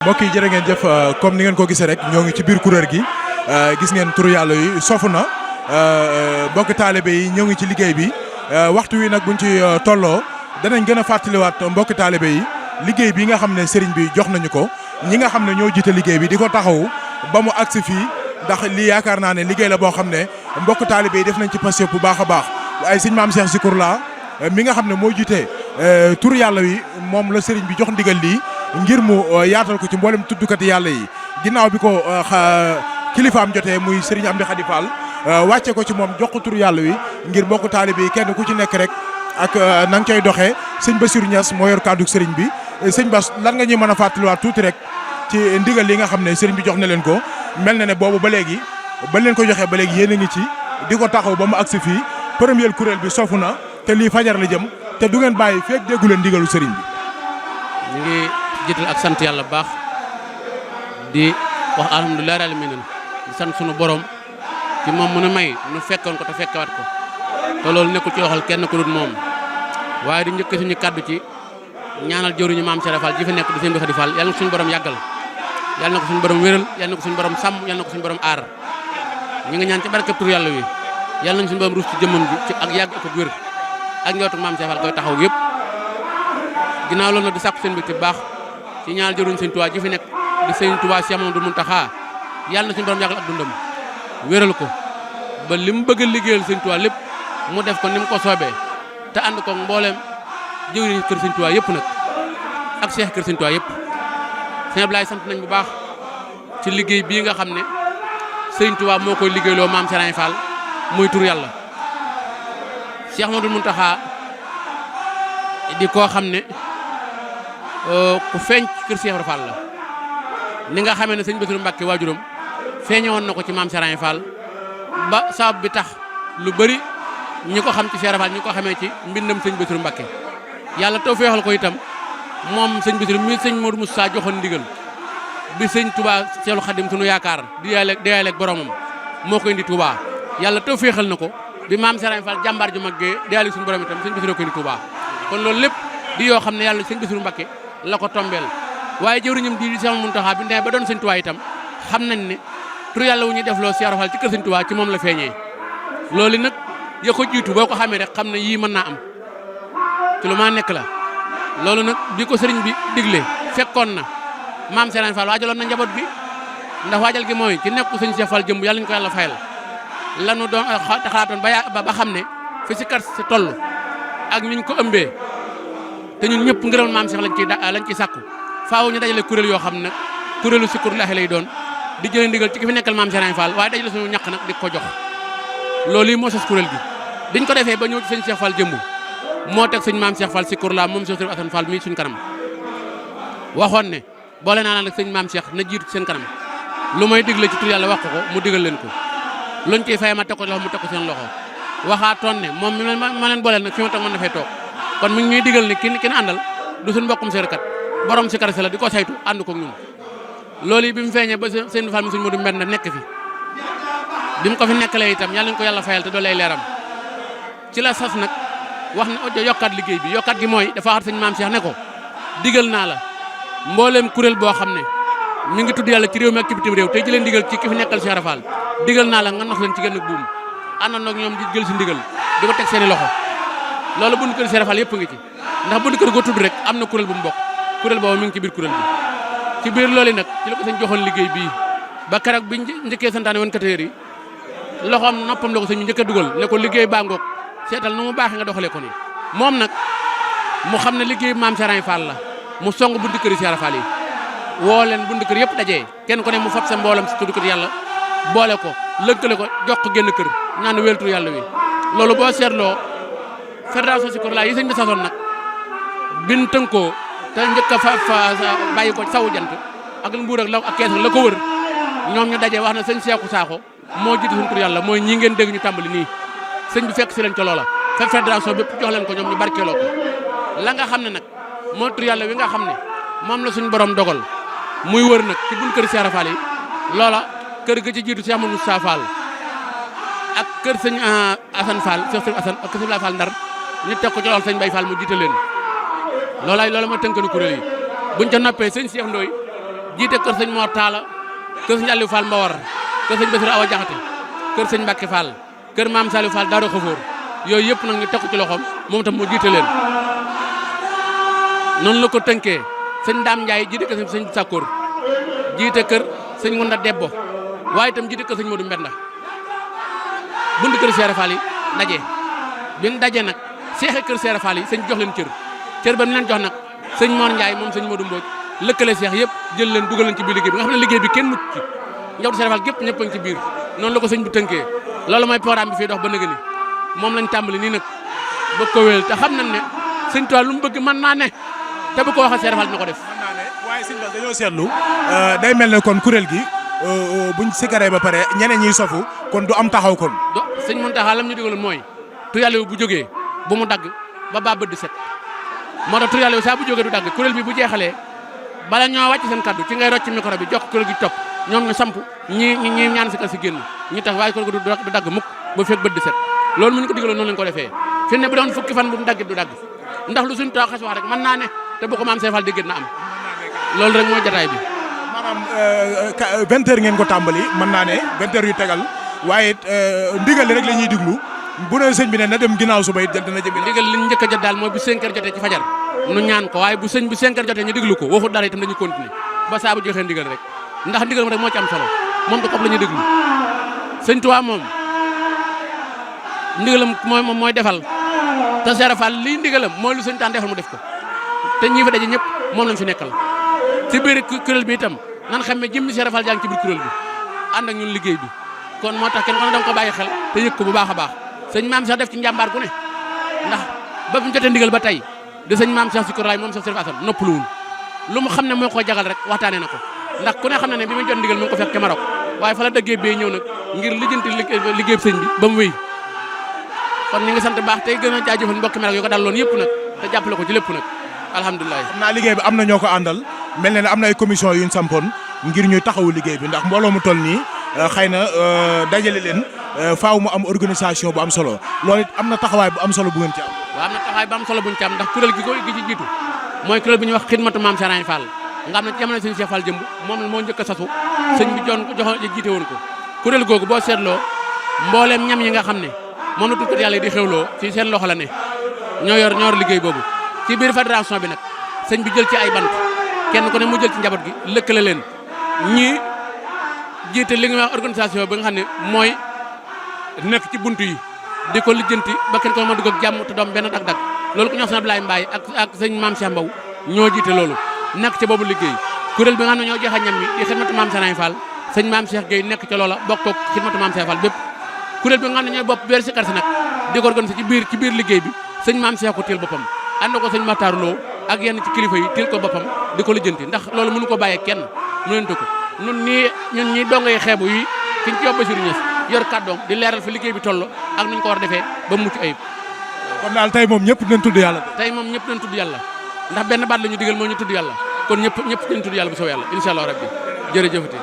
mbokk yi jërë ngeen jëf comme ni ngeen ko gisee rek ñoo ngi ci biir kuréel gi gis ngeen turu yàlla yi sofu na mbokk taalibe yi ñoo ngi ci liggéey bi waxtu wi nag buñ ci tolloo danañ gën a fàttaliwaat mbokk taalibe yi liggéey bi nga xam ne sëriñ bi jox nañu ko ñi nga xam ne ñoo jiite liggéey bi di ko taxawu ba mu agsi fii ndax lii yaakaar naa ne liggéey la boo xam ne mbokk taalibe yi def nañ ci passé bu baax a baax ay sëñ Maam Cheikh Zikroullah mi nga xam ne moo jiite turu yàlla wi moom la sëriñ bi jox ndigal lii ngir mu yaatal ko ci mboolem tuddukati yàlla yi ginnaaw bi ko kilifaam jotee muy Serigne Amdi Khady Fall wàcce ko ci moom jox ko turu yàlla wi ngir mbokku taalibe yi kenn ku ci nekk rek ak na nga koy doxee sëñ Bassirou Niass moo yor kàddu Serigne bi sëñ Bass lan nga ñuy mën a fàttaliwaat tuuti rek ci ndigal li nga xam ne Serigne bi jox na leen ko mel na ne boobu ba léegi ba leen ko joxee ba léegi yéen a ngi ci di ko taxaw ba mu agsi fii premier kuréel bi sofu na te lii fajar la jëm te du ngeen bàyyi feek déggu leen ndigalu Serigne bi. jiital ak sant yàlla bu baax di wax alhamdulilah rabbil alamin di sant sunu borom ci moom mu ne may nu fekkoon ko te fekkewaat ko te loolu nekkul ci waxal kenn ku dul moom waaye di njëkk suñu kaddu ci ñaanal jëwriñu maam Cheikh Fall ji fi nekk di sëñ Khady Fall yàlla na ko suñu borom yàggal yàlla na ko suñu borom wéral yàlla na ko suñu borom sàmm yàlla na ko suñu borom aar ñi nga ñaan ci barkeb tur yàlla wi yàlla nañ suñu borom ruus ci jëmmam ji ci ak yàgg ak wér ak njabootu maam Cheikh Fall koy taxaw yëpp ginnaaw loolu nag di sàkku seen mbégte bu baax ci ñaanal jëruñ sëñ Tuubaa ji fi nekk di sëñ Tuubaa Cheikh Mamadou Mountakha yàlla na suñu borom yàggal ak dundam wéral ko ba li mu bëgg a liggéeyal sëñ Tuubaa lépp mu def ko ni mu ko soobee te ànd ko mbooleem jëwriñ kër sëñ Tuubaa yëpp nag ak Cheikh kër sëñ Tuubaa yëpp sëñ Ablaye sant nañ bu baax ci liggéey bii nga xam ne sëñ Tuubaa moo koy liggéeyloo maam Serigne Fall muy tur yàlla Cheikh Mamadou Mountakha di koo xam ne ku feeñ ci kër Cheikh Fall la ni nga xamee ne sëñ Bassirou Mbacké waajuram feeñewoon na ko ci maam Serigne Fall ba sabab bi tax lu bëri ñi ko xam ci Cheikh Fall ñi ko xamee ci mbindam sëñ Bassirou Mbacké yàlla taw feexal ko itam moom sëñ Bassirou mi sëñ Modou Moussa joxoon ndigal bi sëñ Touba Cheikhul Khadim sunu yaakaar di yaaleeg boromam moo ko indi Touba yàlla taw feexal na ko bi maam Serigne Fall jàmbaar ju maggee di yaaleeg suñu borom itam sëñ Bassirou ko indi Touba kon loolu lépp di yoo xam ne yàlla sëñ Bassirou Mbacké la ko tombeel waaye jëwriñam di Cheikh Mountakha bi ndee ba doon sëñ Touba itam xam nañ ne tur yàlla wu ñuy def loo Cheikh Fall ci kër sëñ Touba ci moom la feeñee loolu nag ya ko jiitu boo ko xamee rek xam ne yii mën naa am ci lu maa nekk la loolu nag bi ko sëriñ bi digle fekkoon na maam Serigne Fall waajaloon na njaboot bi ndax waajal gi mooy ci nekku sëñ Cheikh Fall jëmb yàlla ñu ko yàlla fayal lanu doon xalaatoon ba xam ne fi si kat si toll ak niñ ko ëmbee te ñun ñëpp ngërëm maam Cheikh lañ ciy sàkku faaw ñu dajale kuréel yoo xam ne nag kuréelu Zikrullahi lay doon di jëlee ndigal ci ki fi nekkal maam Serigne Fall waaye dajale suñu ñàkk nag di ko jox loolu yi moo sos kuréel gi biñ ko defee ba ñëw ci sëñ Cheikh Fall jëmb moo teg sëñ maam Cheikh Fall Zikrullahi moom Cheikh Assane Fall mii suñ kanam waxoon ne boole naa nag sëñ maam Cheikh na jiitu ci seen kanam lu may digle ci tur yàlla wax ko mu digal leen ko luñ ciy fay ma teg ko loxo mu teg ko seen loxo waxaatoon ne moom mi ma leen booleel nag fi ma toog mën na fay toog kon mi ngi ñuy digal ne kin àndal du suñ mbokkum seerkat borom si kar si la di ko saytu ànd ko ñun loolu yi bi mu feeñee ba seen Fall mi suñ Modou Mbène nekk fi bi mu ko fi nekkalee itam yàlla ñu ko yàlla fayal te doo lay leeram ci la sas nag wax na yokkaat liggéey bi yokkaat gi mooy dafa waxat sëñ maam Cheikh ne ko digal naa la mbooleem kuréel boo xam ne mi ngi tudd yàlla ci réew mi ak ci bitim réew tey ji leen digal ci ki fi nekkal Cheikh Fall digal naa la nga nox leen ci genn buum àndandoo ak ñoom di jël si ndigal di ko teg seeni loxo loolu buñu kër Cheikh Fall yëpp ngi ci ndax buñu kër goo tudd rek am na kuréel bu mu bokk kuréel boobu mi ngi ci biir kuréel bi ci biir loolu nag ci la ko sëñ joxoon liggéey bii ba keroog bi njëkkee santaane woon katéer yi loxoom noppam la ko sëñ bi njëkk a dugal ne ko liggéey baa ngoog seetal nu mu baaxee nga doxalee ko nii moom nag mu xam ne liggéey maam Serigne Fall la mu song buntu kër Cheikh Fall yi woo leen buntu kër yëpp dajee kenn ku ne mu fab sa mboolam si tudd kër yàlla boole ko lëkkale ko jox ko génn kër ñaan weltu yàlla wi loolu boo seetloo fédération Zikrullahi yi sëñ bi sasoon nag bin tënkoo te njëkk a fa bàyyi ko sawu jant ak mbuur ak law ak kees ak la ko wër ñoom ñu dajee wax na sëñ Seeku Saaxo moo jiite suñu tur yàlla mooy ñi ngeen dégg ñu tàmbali nii sëñ bi fekk si leen ca loola fa fédération bépp jox leen ko ñoom ñu barkeeloo ko la nga xam ne nag moo tur yàlla wi nga xam ne moom la suñu borom dogal muy wër nag ci buñ kër Cheikh Fall yi loola kër ga ci jiitu Cheikh Amadou Moussa Fall ak kër sëñ Assane Fall Cheikh Assane ak kër sëñ Fall Ndar ñu teg ko ci loxol sëñ Baye Fall mu jiite leen loolu mooy tënkanu kuréel yi buñ ca noppee sëñ Cheikh Ndoye jiite kër sëñ Mor Talla kër sëñ Aliou Fall Mbawar kër sëñ Bassirou Awa Jaxate kër sëñ Mbacke Fall kër maam Saliou Fall Daaru Xafoor yooyu yëpp nag ñu teg ko ci loxoom moom tam moo jiite leen noonu la ko tënkee sëñ Dame Ndiaye jiite kër sëñ Sakkoor jiite kër sëñ Ngunda Debbo waaye itam jiite kër sëñ Modou Mbenda bundi kër Seera Fall yi daje bi ñu daje nag seexe kër Seera Fall yi sëñ jox leen cër ba mu leen jox nag sëñ Mor Ndiaye moom sëñ Modou Mbodj lëkkale seex yëpp jël leen dugal leen ci biir liggéey bi nga xam ne liggéey bi kenn mucc ci njabootu Seera Fall gépp ñëpp a ngi ci biir noonu la ko sëñ bu tënkee loolu mooy programme bi fii dox ba nëgë ni moom lañ tàmbali nii nag ba ko wéel te xam nañ ne sëñ Tuubaa lu mu bëgg mën naa ne te bu ko waxee Seera Fall dina ko def. mën naa ne waaye sëñ Bass dañoo seetlu day mel ne kon kuréel gi buñ sikaree ba pare ñeneen ñiy sofu kon du am taxaw kon. sëñ Mountakha lam ñu digaloon mooy tuyàlla bu jógee bu mu dagg ba bët di set moo tax tuyàlla saa bu jógee du dagg kuréel bi bu jeexalee bala ñoo wàcc seen kaddu ci ngay rocc micro bi jox kuréel gi topp ñoom ñu samp ñi ñaan si ka si génn ñu tax waaye kuréel gi du dagg mukk ba fekk bët di set loolu mu ñu ko digaloon noonu lañ ko defee fi ne bu doon fukki fan bu mu daggit du dagg ndax lu suñu tax xas wax rek mën naa ne te bu ko maam Seera Fall déggee na am loolu rek mooy jotaay bi. maanaam 20 heures ngeen ko tàmbali mën naa ne 20 heures yu tegal waaye ndigal rek la ñuy diglu bu ne sëñ bi ne na dem ginnaaw suba it dana jëm. ndigal li ñu njëkk a jot daal mooy bu 5 heures jotee ci fajar nu ñaan ko waaye bu sëñ bi 5 heures jotee ñu diglu ko waxut dara itam dañuy continuer ba saa bu joxee ndigal rek ndax ndigal rek moo ci am solo moom da kopp la ñuy déglu sëñ Tuubaa moom ndigalam mooy defal te Seera Fall lii ndigalam mooy lu sëñ taan defal mu def ko te ñi fa daje ñëpp moom lañ fi nekkal ci biir kuréel bi itam nan xam ne jëmmi Seera Fall jaa ngi ci biir kuréel bi ànd ak ñun liggéey bi kon moo tax kenn ko ne danga ko bàyyi xel te yëg ko bu baax a baax sëñ maam Cheikh def ci njàmbaar gu ne ndax ba mu jotee ndigal ba tey de sëñ maam Cheikh Sikor Laay moom Cheikh Serif Assane noppaluwul lu mu xam ne moo ko jagal rek waxtaanee na ko ndax ku ne xam ne bi mu jot ndigal mu ngi ko fekk ca Maroc waaye fa la dëggee bee ñëw nag ngir lijjanti liggéey sëñ bi ba mu wéy kon ñu ngi sant baax tey gën a jaajëfal mbokki Maroc yu ko daloon yëpp nag te jàppale ko ci lépp nag alhamdulilah. xam naa liggéey bi am na ñoo ko àndal mel na ne am na ay commission yu ñu sampoon ngir ñuy taxawu liggéey bi ndax mbooloo mu toll nii xëy na dajale leen faaw mu am organisation bu am solo loolu it am na taxawaay bu am solo bu ngeen ci am. waaw am na taxawaay bu am solo bu ñu ci am ndax kuréel gi ci jiitu mooy kuréel bi ñuy wax xidmatu maam Serigne Fall nga xam ne ci jamono sëñ Cheikh Fall jëmb moom moo njëkk a sasu sëñ bi joxoon jiite woon ko kuréel googu boo seetloo mbooleem ñam yi nga xam ne moom la tudd yàlla yi di xewloo ci seen loxo la ne ñoo yor liggéey boobu ci biir fédération bi nag sëñ bi jël ci ay bant kenn ku ne mu jël ci njaboot gi lëkkale leen ñii jiite li nga wax organisation bi nga xam ne mooy nekk ci buntu yi di ko lijjanti ba kenn ko ma dugg ak jàmm te doom benn dag-dag loolu ku ñoo xam ne Abdoulaye Mbaye ak sëñ maam Cheikh Mbow ñoo jiite loolu nekk ca boobu liggéey kuréel bi nga xam ne ñoo joxe ñam yi di xidmatu maam Serigne Fall sëñ maam Cheikh Gueye nekk ca loola bokk ak xidmatu maam Cheikh Fall bépp kuréel bi nga xam ne ñooy bopp beer si karsi nag di ko organiser ci biir liggéey bi sëñ maam Cheikh ko teel boppam ànd ko sëñ Matar Lo ak yenn ci kilifa yi teel ko boppam di ko lijjanti ndax loolu mënu ko bàyyee kenn mënante ko ñun ñii dongay xeebu yi kiñ ci yóbbu Bassirou Niass yor kàddoom di leeral fi liggéey bi toll ak nuñ ko war a defee ba mucc ayib. kon daal tey moom ñëpp dinañ tudd yàlla. tey moom ñëpp dinañ tudd yàlla ndax benn baat la ñu digal moo ñu tudd yàlla kon ñëpp dinañ tudd yàlla bu soobee yàlla incha allah rabbi jërëjëfati